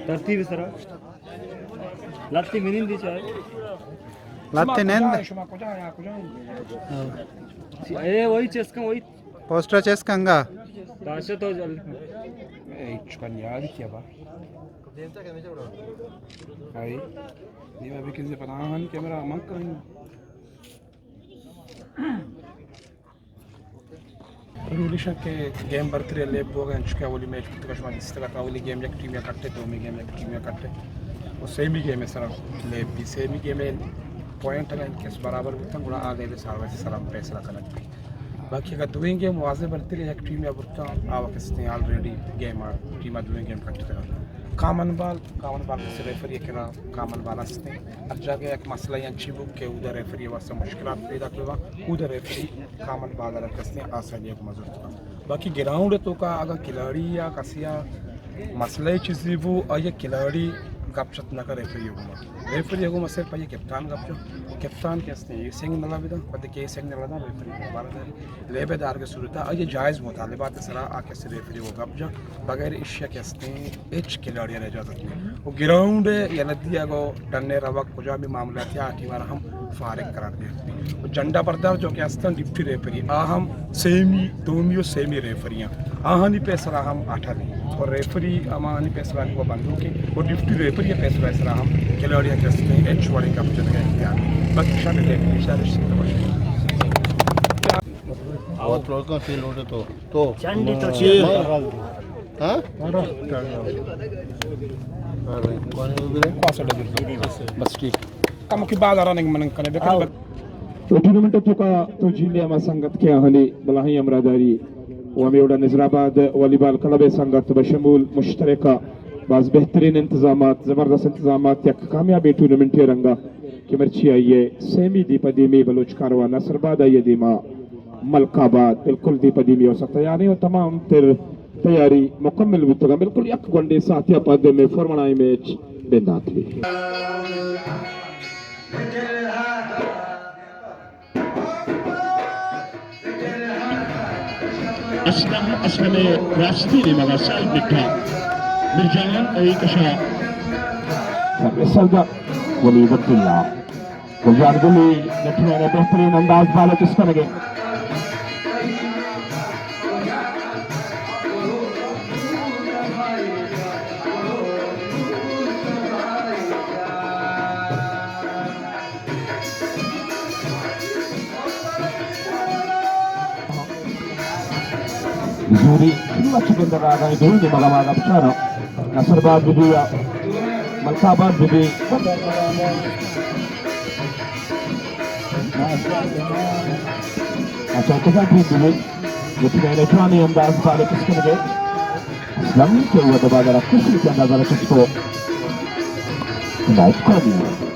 ترتیب سرا۔ لتی منندی چاہے۔ لتی نند۔ شما کجا یا کجا؟ اے وہی چسکن وہی۔ پوسٹر چسکنگا۔ تاشا تو جل۔ اے چکن یاری کیا با؟ آئی۔ دیما بکنزے پناہن کیمرہ من کہیں۔ ضروری شہ کہ گیم برتری لیب بوگ ءَ انچو کہ اولی میچ بوتگ، شما دیستگ ات، اولی گیم یک ٹیم ءَ کٹ ات، دومی گیم یک ٹیم ءَ کٹ ات، و سیمی گیم ءِ سرا لیب بی، سیمی گیم ءِ پوائنٹ اگاں کس برابر بوتن، گڑا آ لیب ءِ سرا وتی سرا فیصلہ کنگ بی۔ باقی اگاں دوئیں گیم واضح برتری یک ٹیم ءَ برتاں، آ وقت استیں آلریڈی گیم ءَ ٹیم ءَ دوئیں گیم کٹ اتگ۔ کامن بال، کامن بال کس ریفری ءِ کرا کامن بال است انت۔ ہر جاگہ یک مسئلہ انچی بوت کہ اودا ریفری ءِ واسطہ مشکلات پیدا بہ بنت، اودا ریفری کامن بال ءَ را کستیں آسانی ءَ گوما زرت کنت۔ باقی گراؤنڈ ءِ توکا اگاں کھلاڑی یا کسی ءَ مسئلہ چیزی بو، آئی ءَ کھلاڑی گپ شت نہ کن ریفری ءِ گوما۔ ریفری ءِ گوما صرف آئی ءِ کپتان گپ جن۔ کپتان کہ استیں، اے سنگنل ءَ بدن، پد کہ اے سنگنل ءَ دن، ریفری ءِ بارہ داری۔ لیب ءِ دارگ ءِ صورت ءَ آئی ءِ جائز مطالبات ءِ سرا آ کس ریفری ءِ گپ جن۔ بغیر ایشی ءَ کہ استیں ہچ کھلاڑی ءَ را اجازت نہ انت۔ و گراؤنڈ ءِ یلہ دیگ و ڈن ءِ روگ کجام بھی معاملات ءَ آ ٹیم ءَ را ہم فارغ قرار دیگ بیت۔ و جھنڈا بردار جو کہ استن ڈپٹی ریفری، آ ہم سیمی، دومی و سیمی ریفری انت۔ آہانی پیسلہ ہم اٹل انت۔ و ریفری ہماہانی پیسلہ کو بندوک انت۔ و ڈپٹی ریفری ءِ پیسلہ ءِ سرا ہم کھلاڑی ءَ کہ استیں ہچ وڑیں گپ جنگ ءِ اختیار نیست۔ بس ایشانی لیب ءِ اشارہ شنگ باشد۔ آوت لوکاں سے لوٹے تو۔ تو۔ چنڈی تو چیئر۔ ہاں؟ بس ٹھیک۔ کم کی بازار آنے من کنے بکن۔ اے ٹورنامنٹ ءِ توکا تو جیلے ہما سنگت کہ آہانی بلاہیں ہمراہداری و ہمے وڑا نظر آباد والی بال کلب ءِ سنگت بشمول مشترکہ باز بہترین انتظامات، زبردست انتظامات، یک کامیابیں ٹورنامنٹے رنگا کہ مرچی آئی ءِ سیمی دی پہ دیمی بلوچ کاروان نصر آباد، آئی ءِ دیما ملک آباد بالکل دی پہ دیمی اوسط تیار انت و تمام تر تیاری مکمل بوتگ انت۔ بالکل یک گونڈیں ساعتے ءَ پد مئے فورمنائیں میچ بندات بیت۔ اسلم، اسلم ءِ راستی نیمگ ءَ سائیڈ مٹھا۔ مرجان ءَ کشا۔ سرور سودا، ولید عبداللہ۔ گلزار گلی، نیٹ مین ءِ بہترین انداز بال ءَ چست کنگ ءَ۔ زوری شروع ءَ چہ گندگ ءَ اگاں اے دوئیں نیمگ ءَ ما گپ چاراں، نصر آباد بہ بی یا ملک آباد بہ بی۔ اچھا، کجا ٹیم بہ بی، لیکن الیکٹرانی انداز بال ءَ چست کنگ ءَ۔ اسلم کہ وت بال ءَ را خوشی کے انداز ءَ چست کو۔ نائٹ کارنر۔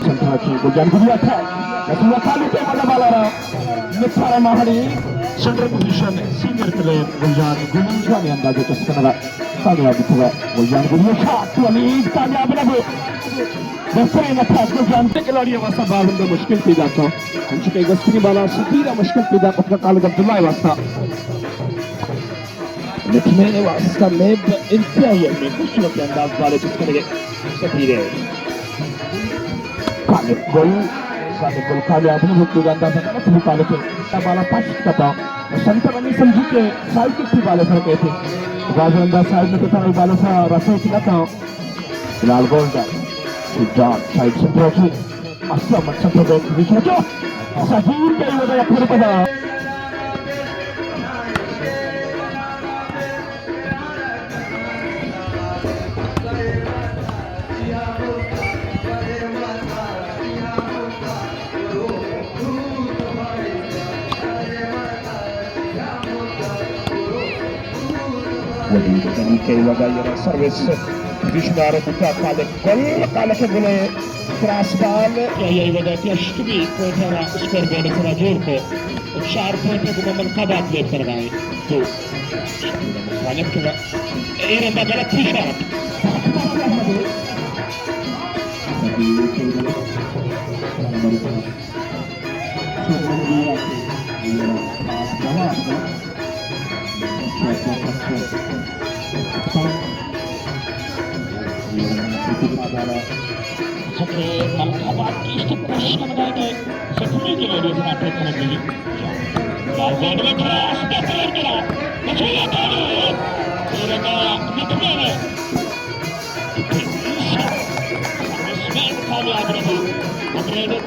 سنتراکی گلجان گلی اٹھا، رسول خالد ءِ مدد والا را نپارا ماہڑی سینٹر پوزیشن سینئر پلیئر گلجان گلی جوانی انداز ءَ چست کنگا کامیاب بوتگ۔ گلجان گلی شاٹ ولی کامیاب نہ بو۔ بہترین اٹیک گلجان ءِ کھلاڑی ءِ واسطہ باز انگا مشکل پیدا کن۔ انچو کہ گوستگیں بالا سفیر ءَ مشکل پیدا کتگ خالد عبداللہ ءِ واسطہ۔ نیٹ مین ءِ واسطہ لیب انتہائی اہم اِنت، خوبصورت انداز بال ءَ چست کنگ ءَ سفیر ءِ۔ خالد گل، خالد گل کامیاب نہ بوت، انداز نہ بوت، خالد ءِ بالا پشت کتا۔ سنٹر ہمے سمجھی کہ سائیڈ کٹی بال ءِ سر کئیت۔ باز انداز سائیڈ نہ کتا، بال ءِ سر رسیت نہ کن۔ بلال گولڈر، شجاع سائیڈ سنٹر چی۔ اسلم سنٹر بیک پوزیشن چو۔ سفیر کے ودا یک پدا۔ کنی کہ ودا یرا سروس پیش دار بوتا، کالک گل، کالک گل، کراس بال۔ یا یا ودا کہ اشتمی کوٹا را اسکور بورڈ سرا جوڑ کو، چار پوائنٹ گما ملک آباد لے کر گئے۔ تو کالک کے ایرن دا غلط اشارت۔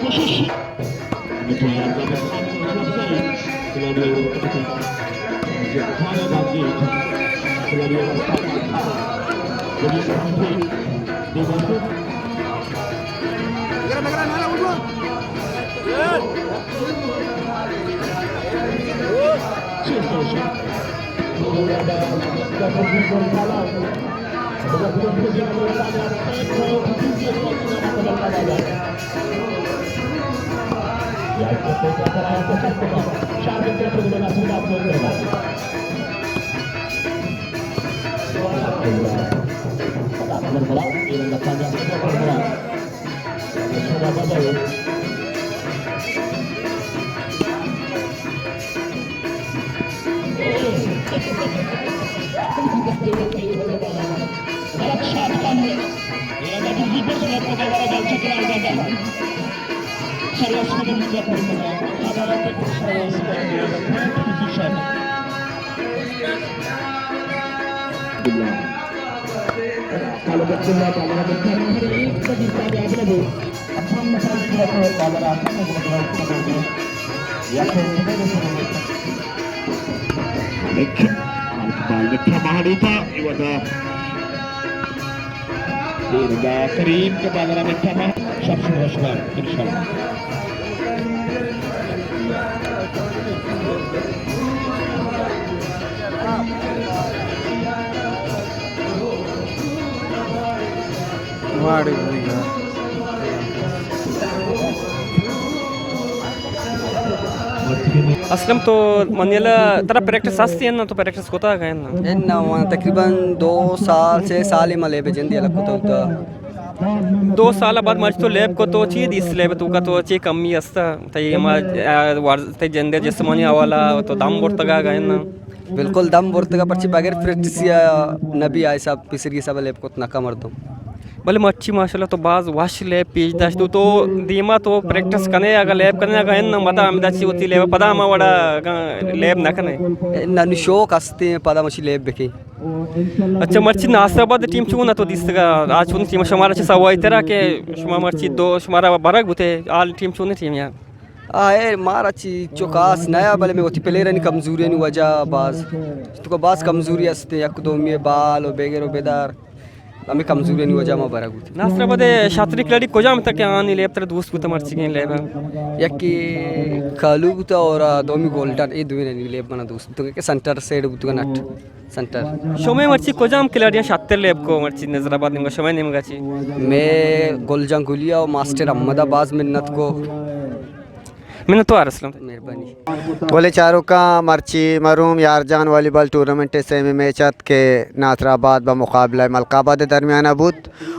کوشش۔ مالک، مالک بال لٹا مہاڑی تا، اے ودا۔ اے ودا کریم کہ بال را لٹا مہاڑی، شب شب ہوشگار، انشاءاللہ۔ واڑے بوئی گا۔ اسلم، تو منی یلا ترا پریکٹس ہستی اناں؟ تو پریکٹس کتا گئے نا؟ اناں، تقریباً دو سال، سے سال ما لیب جندی یلا کتا ہوتا۔ دو سال بعد مرچی تو لیب کو، تو چی دیست لیب تو کا، تو چی کمی استا؟ تئی ما، آ، ورز-، تئی جندے جسمانی حوالہ تو دم برتگا گئے نا؟ بالکل دم برتگا، پرچی بغیر پریکٹس یا نبی آئی صاحب، پیسری صاحب لیب کت نہ کا مردم۔ بلے مرچی ماشاءاللہ تو باز وش لیب پیش داشت۔ تو، تو دیما تو پریکٹس کنے، اگا لیب کنے، اگا اناں مدا ہمدا چی ہوتی لیب، پدا ہما وڑا اگا لیب نہ کنے۔ نہ، نو شوق ہستے، پدا مچی لیب بکے۔ اچھا، مرچی ناصر آباد ٹیم چون تو دیستگا؟ آ چون ٹیم شمارا چہ سوائی ترا کہ شما مرچی دو، شمارا برگ بوتے، آل ٹیم چون ٹیم یا؟ آ، اے مارا چی چو خاص نیا، بلے میں وتی پلیئرانی کمزوریانی وجہ باز، تو کا باز کمزوری ہستے، یک دومی بال و بغیر و بدار۔ ہمے کمزوریانی وجہ ما برگ بوت۔ ناصر آباد شاتری کھلاڑی کجام تک آنی لیب تر دوست بوت مرچیگیں لیب؟ یکی کالو بوت اور دومی گولڈن، اے دوئیں لیب منا دوست بوت کہ سنٹر سائیڈ بوت نٹ سنٹر۔ شمے مرچی کجام کھلاڑیاں شاتر لیب کو مرچی نظر آباد نیمگا، شمے نیمگا چی؟ میں گل جان گلیا و ماسٹر احمد باز منت کو۔ منتوار اسلم۔ مہربانی۔ گلیں چاروکاں، مرچی مروم یار جان والی بال ٹورنامنٹ ءِ سیمی میچ ات کہ ناصر آباد بہ مقابلہ ملک آباد ءِ درمیان ءَ بوت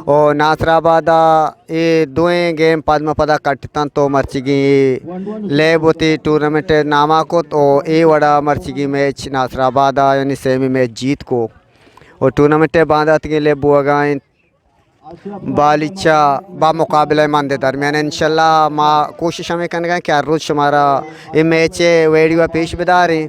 و ناصر آباد ءَ اے دوئیں گیم پد مہ پدا کٹتنت و مرچیگیں لیب وتی ٹورنامنٹ ءِ نام ءَ کت و اے وڑا مرچیگیں میچ ناصر آباد ءَ یعنی سیمی میچ جیت کو و ٹورنامنٹ ءِ بانداتگیں لیب بوگا انت۔ بالیچہ با مقابلہ مند درمیان۔ انشاءاللہ ما کوشش ہمیں کنگا کہ ہر روز شمارا اے میچ ویڈیو پیش بداریں۔